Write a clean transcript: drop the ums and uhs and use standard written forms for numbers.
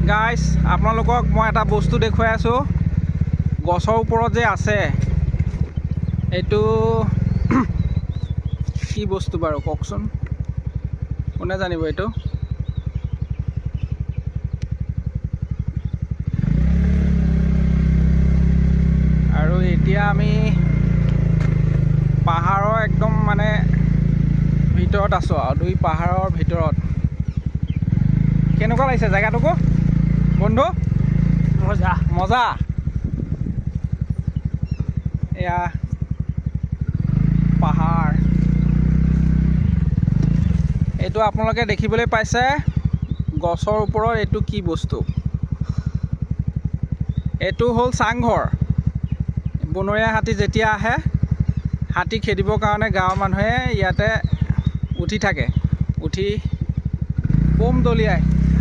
গাইছ, আপোনালোকক মই এটা বস্তু দেখুৱাই আছোঁ। গছৰ ওপৰত যে আছে এইটো কি বস্তু বাৰু কওকচোন, কোনে জানিব এইটো? আৰু এতিয়া আমি পাহাৰৰ একদম মানে ভিতৰত আছোঁ আৰু দুই পাহাৰৰ ভিতৰত। কেনেকুৱা লাগিছে জেগাটোকো বন্ধু? মজা মজা। এয়া পাহাৰ, এইটো আপোনালোকে দেখিবলৈ পাইছে গছৰ ওপৰত এইটো কি বস্তু? এইটো হ'ল চাংঘৰ। বনৰীয়া হাতী যেতিয়া আহে, হাতী খেদিবৰ কাৰণে গাঁৱৰ মানুহে ইয়াতে উঠি থাকে, উঠি বোম দলিয়াই।